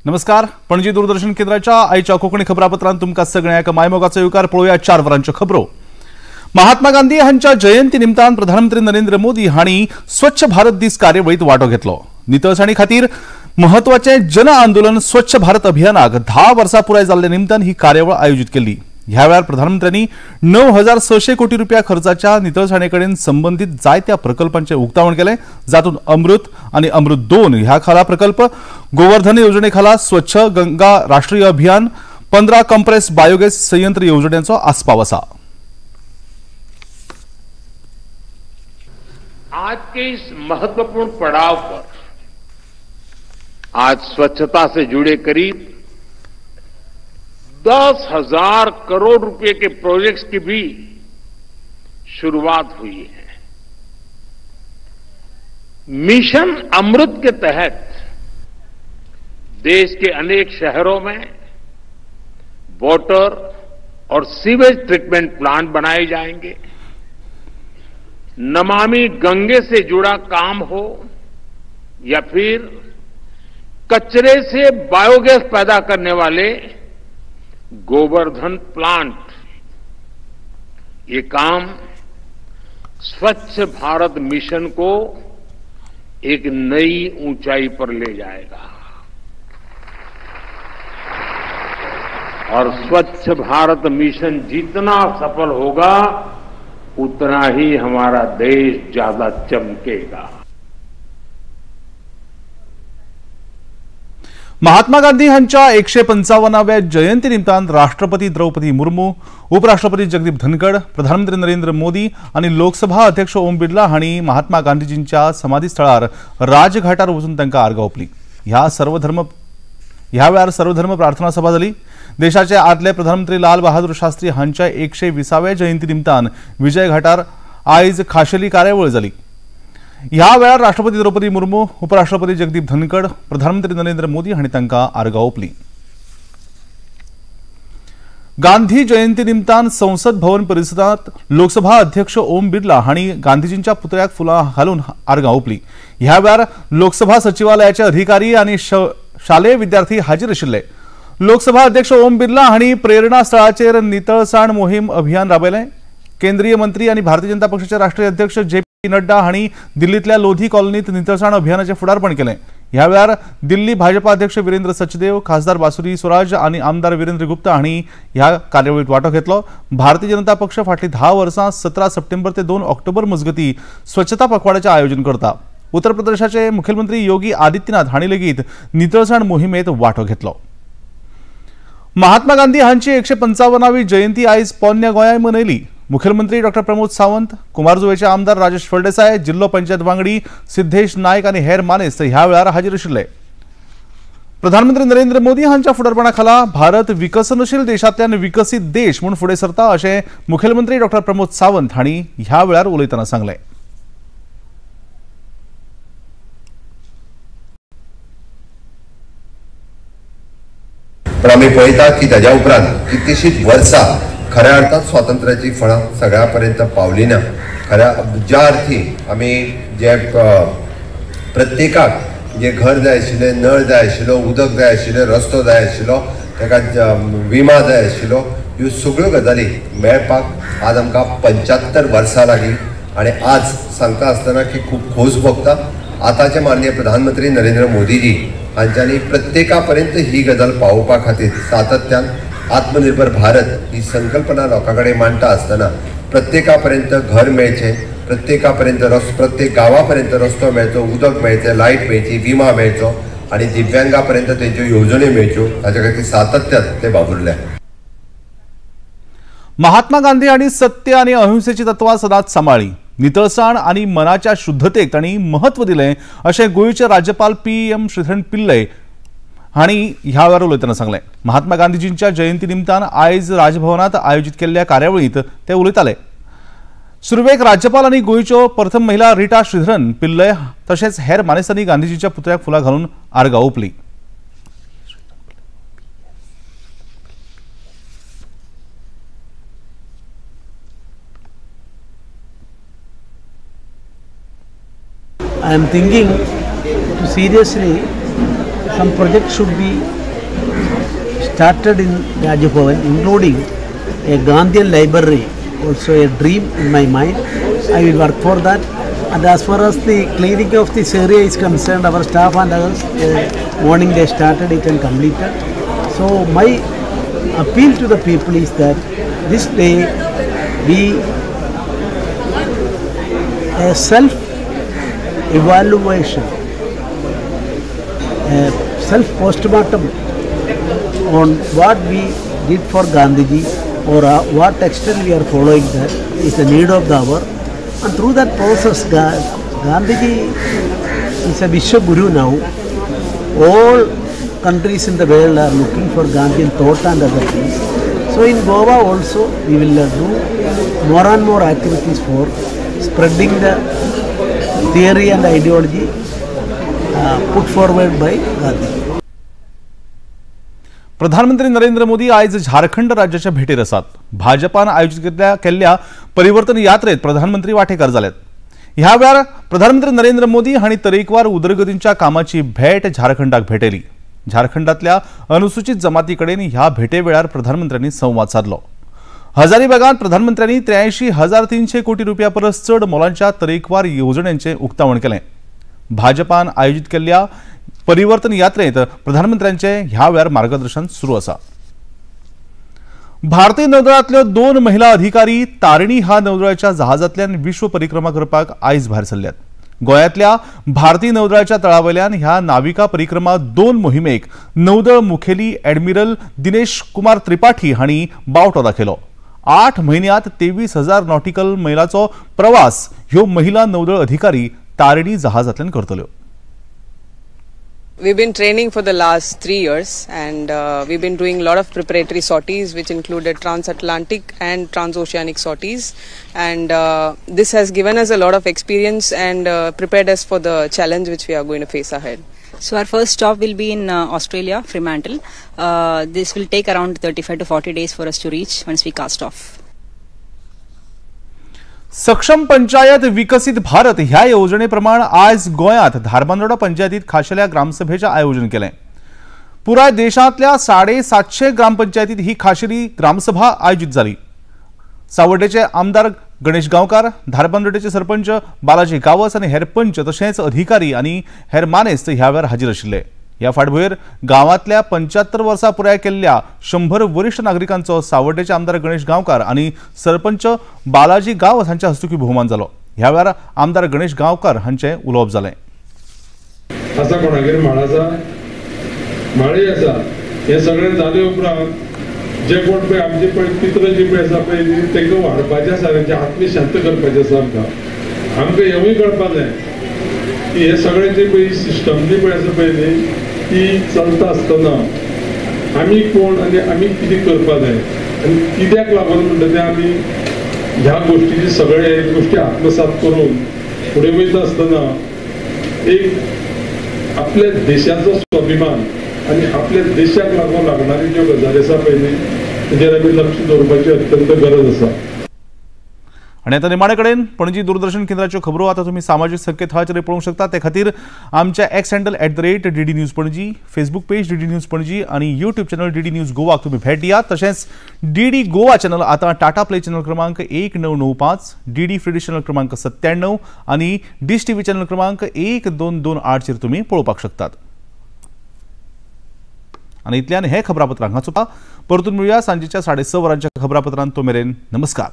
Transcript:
नमस्कार, पणजी दूरदर्शन केंद्राच्या आयच्या कोंकणी खबरापत्रांत तुमकां सगळ्यांक मायमोगाचो येवकार. पळोवया 4 वरांच्यो खबरो. महात्मा गांधी हांच्या जयंती निमतान प्रधानमंत्री नरेंद्र मोदी हांणी स्वच्छ भारत दीस कार्यावळीत वांटो घेतलो. नितळसाणी खातीर महत्वाचे जन आंदोलन स्वच्छ भारत अभियानाक 10 वर्सां पुराय जाल्ले निमतान ही कार्यावळ आयोजीत केल्ली. ह्या वेळार प्रधानमंत्र्यांनी 9,600 कोटी रुपया खर्चाच्या नितळसाणे कडेन संबंदीत जायत्या प्रकल्पांचे उक्तावण केलें, जातूंत अमृत आनी अमृत 2 ह्या खाला प्रकल्प, गोवर्धन योजने खाला स्वच्छ गंगा राष्ट्रीय अभियान, 15 कंप्रेस बायोगॅस संयंत्र योजनेचो आस्पाव आसा. आज के इस महत्वपूर्ण पड़ाव पर आज स्वच्छता से जुड़े करीब 10,000 करोड़ रुपए के प्रोजेक्ट्स की भी शुरुआत हुई है। मिशन अमृत के तहत देश के अनेक शहरों में वाटर और सीवेज ट्रीटमेंट प्लांट बनाए जाएंगे। नमामि गंगे से जुड़ा काम हो या फिर कचरे से बायोगैस पैदा करने वाले गोवर्धन प्लांट, ये काम स्वच्छ भारत मिशन को एक नई ऊंचाई पर ले जाएगा। और स्वच्छ भारत मिशन जितना सफल होगा उतना ही हमारा देश ज्यादा चमकेगा। महात्मा गांधी हांच्या 155व्या जयंती निमतान राष्ट्रपती द्रौपदी मुर्मू, उपराष्ट्रपती जगदीप धनखड, प्रधानमंत्री नरेंद्र मोदी आनी लोकसभा अध्यक्ष ओम बिर्ला हांणी महात्मा गांधीजींच्या समाधी स्थळार राजघाटार वचून तांकां आर्गां ओंपली. ह्या वेळार सर्वधर्म प्रार्थना सभा जाली. देशाचे आदले प्रधानमंत्री लाल बहादूर शास्त्री हांच्या 120व्या जयंती निमतान विजय घाटार आयज खाशेली कार्यावळ जाली. ह्या वेळार राष्ट्रपती द्रौपदी मुर्मू, उपराष्ट्रपती जगदीप धनखड, प्रधानमंत्री नरेंद्र मोदी हांणी तांकां आर्गां ओंपली. गांधी जयंती निमतान संसद भवन परिसरांत लोकसभा अध्यक्ष ओम बिर्ला हांणी गांधीजींच्या पुतळ्याक फुलां घालून आर्गां ओंपली. ह्या वेळार लोकसभा सचिवालयाचे अधिकारी आनी शालेय विद्यार्थी हाजीर आशिल्ले. लोकसभा अध्यक्ष ओम बिर्ला हांणी प्रेरणा स्थळाचेर नितळसाण मोहीम अभियान राबयलें. केंद्रीय मंत्री आनी भारतीय जनता पक्षाचे राष्ट्रीय अध्यक्ष जे पी नड्डा हांणी दिल्लींतल्या लोधी कॉलनीत नितळसाण अभियानाचें फुडारपण केलें. ह्या वेळार दिल्ली भाजपा अध्यक्ष वीरेंद्र सचदेव, खासदार बासुरी स्वराज आनी आमदार वीरेंद्र गुप्ता हांणी ह्या कार्यावळीत वांटो घेतलो. भारतीय जनता पक्ष फाटलीं 10 वर्सां 17 सप्टेंबर ते 2 ऑक्टोबर मजगतीं स्वच्छता पखवाड्याचें आयोजन करता. उत्तर प्रदेशाचे मुखेलमंत्री योगी आदित्यनाथ हांणी लेगीत नितळसाण मोहिमेंत वांटो घेतलो. महात्मा गांधी हांची 155वी जयंती आयज पोन्न्या गोंयांत मनयली. मुखेलमंत्री डॉक्टर प्रमोद सावंत, कुमारजुवेचे आमदार राजेश फळदेसाय, जिल्लो पंचायत वांगडी सिद्धेश नायक आनी हेर मानेस्त ह्या वेळार हाजीर आशिल्ले. प्रधानमंत्री नरेंद्र मोदी हांच्या फुडारपणा खाला भारत विकसनशील देशांतल्यान विकसीत देश म्हूण फुडें सरता अशें मुखेलमंत्री डॉक्टर प्रमोद सावंत हांणी ह्या वेळार उलयतना सांगलें. पण आमी पळयता की ताज्या उपरांत कितलीशीच वर्सां खऱ्या अर्थात स्वातंत्र्याची फळां सगळ्या पर्यंत पावली ना. खऱ्या ज्या अर्थी आमी जे प्रत्येकाक जे घर जाय आशिल्लें, नळ जाय आशिल्लो, उदक जाय आशिल्लें, रस्तो जाय आशिल्लो, ताका विमा जाय आशिल्लो, ह्यो सगळ्यो गजाली मेळपाक आज आमकां 75 वर्सां लागलीं. आनी आज सांगता आसतना की खूब खोस भोगता. आतांचे माननीय प्रधानमंत्री नरेंद्र मोदीजी हांच्यांनी प्रत्येका पर्यंत ही गजाल पावोवपा खातीर सातत्यान आत्मनिर्भर भारत ही संकल्पना लोकां कडेन मांडटा आसतना प्रत्येका पर्यंत घर मेळचें, प्रत्येका पर्यंत प्रत्येक गांवा पर्यंत रस्तो मेळचो, उदक मेळचें, लायट मेळची, विमा मेळचो आनी दिव्यांगा पर्यंत तेंच्यो येवजण्यो मेळच्यो, ताच्या खातीर सातत्यान ते वावुरले. महात्मा गांधी हांणी सत्य आनी अहिंसेची तत्वां सदांच सांबाळ्ळी. नितळसाण आनी मनाच्या शुद्धतेक तांणी म्हत्व दिलें अशें गोंयचे राज्यपाल पी.एम. श्रीधरन पिल्लय हांणी ह्या वेळार उलयतना सांगलें. महात्मा गांधीजींच्या जयंती निमतान आयज राजभवनांत आयोजीत केल्ल्या कार्यावळींत ते उलयताले. सुरवेक राज्यपाल आनी गोंयच्यो प्रथम महिला रिटा श्रीधरन पिल्लय तशेंच हेर मानेस्तांनी गांधीजींच्या पुतळ्याक फुलां घालून आर्गां ओंपली. I am thinking to seriously some project should be started in Raj Bhavan, including a Gandhian library, also a dream in my mind. I will work for that. And as far as the cleaning of this area is concerned, our staff and others, morning they started it and completed. So my appeal to the people is that this day be a self-evaluation, a self-postmortem on what we did for Gandhiji or what extent we are following that is the need of the hour. And through that process, Gandhiji is a Vishwa Guru now. All countries in the world are looking for Gandhian thought and other things. So in Goa also, we will do more and more activities for spreading the theory and ideology put forward by Gandhi. प्रधानमंत्री नरेंद्र मोदी आयज झारखंड राज्याच्या भेटीर आसात. भाजपान आयोजित केल्ल्या परिवर्तन यात्रेत प्रधानमंत्री वाटेकार जाल्यात. ह्या वेळार प्रधानमंत्री नरेंद्र मोदी हांणी तरेकवार उदरगतींच्या कामाची भेट झारखंडाक भेटयली. झारखंडातल्या अनुसूचित जमाती कडेन ह्या भेटे वेळार प्रधानमंत्र्यांनी संवाद साधलो. हजारीबागांत प्रधानमंत्र्यांनी 83,300 कोटी रुपया परस चड मोलांच्या तरेकवार येवजण्यांचें उक्तावण केलें. भाजपान आयोजित केल्ल्या परिवर्तन यात्रेत प्रधानमंत्र्यांचे ह्या वेळार मार्गदर्शन सुरू आसा. भारतीय नौदळांतल्यो 2 महिला अधिकारी तारिणी ह्या नौदळाच्या जहाजांतल्यान विश्व परिक्रमा करपाक आयज भायर सरल्यात. गोंयांतल्या भारतीय नौदळाच्या तळावेल्यान ह्या नाविका परिक्रमा 2 मोहिमेक नौदळ मुखेली ॲडमिरल दिनेश कुमार त्रिपाठी हांणी बावटो दाखयलो. 8 म्हयन्यांत 23,000 नॉटिकल मैलाचो प्रवास ह्यो महिला नौदळ अधिकारी तारिणी जहाजांतल्यान करतल्यो. We've been training for the last 3 years and we've been doing a lot of preparatory sorties which included transatlantic and transoceanic sorties, and this has given us a lot of experience and prepared us for the challenge which we are going to face ahead. So our first stop will be in Australia, Fremantle. This will take around 35 to 40 days for us to reach once we cast off. सक्षम पंचायत विकसित भारत ह्या येवजणेप्रमाण आज गोंयांत धारबांदोडा पंचायतीत खाशेल्या ग्रामसभेचें आयोजन केलें. पुराय देशांतल्या 750 ग्रामपंचायतीत ही खाशेली ग्रामसभा आयोजीत जाली. सावर्डेचे आमदार गणेश गांवकार, धारबांदोडेचे सरपंच बालाजी गावस आनी हेर पंच तशेंच अधिकारी आनी हेर मानेस्त ह्या वेळार हाजीर आशिल्ले. ह्या फाटभुंयेर गांवांतल्या 75 वर्सां पुराय केल्ल्या 100 वरिश्ठ नागरिकांचो सावर्डेचे आमदार गणेश गांवकार आनी सरपंच बालाजी गावस हांच्या हस्तुकीं भोवमान जालो. ह्या वेळार आमदार गणेश गांवकार हांचें उलोवप जालें. आसा कोणागेर माळ आसा, माळी आसा, हें सगळें जाले उपरांत जे कोण पळय आमचे पळय पित्र जी पळय आसा पळय तांकां वाडपाचें आसा, तांचे आत्मी शांत करपाचें आसा. आमकां आमकां हेंवूय कळपाक जाय की हे सगळें जे पळय सिस्टम जी पळय आसा पळय न्ही ती चलता आसतना आमी कोण आनी आमी कितें करपाक जाय आनी कित्याक लागून म्हणटा तें आमी ह्या गोश्टीची सगळे गोश्टी आत्मसात करून फुडें वयता आसतना एक आपल्या देशाचो स्वाभिमान आनी आपल्या देशाक लागून लागणारी ज्यो गजाली आसा पळय न्ही तेजेर आमी लक्ष दवरपाची अत्यंत गरज आसा. आनी आतां निमाणे कडेन पणजी दूरदर्शन केंद्राच्यो खबरो आतां तुमी सामाजीक संकेतथळाचेर पळोवंक शकता. ते खातीर आमच्या X handle @DD News Panaji, Facebook page DD News Panaji आनी यूट्यूब चॅनल DD news गोवाक तुमी भेट दियात. तशेंच DD Goa channel आतां टाटा प्ले चॅनल क्रमांक 1995, DD free dish channel क्रमांक 97 आनी डिश टीव्ही चॅनल क्रमांक 1228 चेर तुमी पळोवपाक शकतात. आनी इतल्यान हे खबरापत्र हांगा सोंपता. परतून मेळुया सांजेच्या 6:30 वरांच्या खबरापत्रांत. तो मेरेन नमस्कार.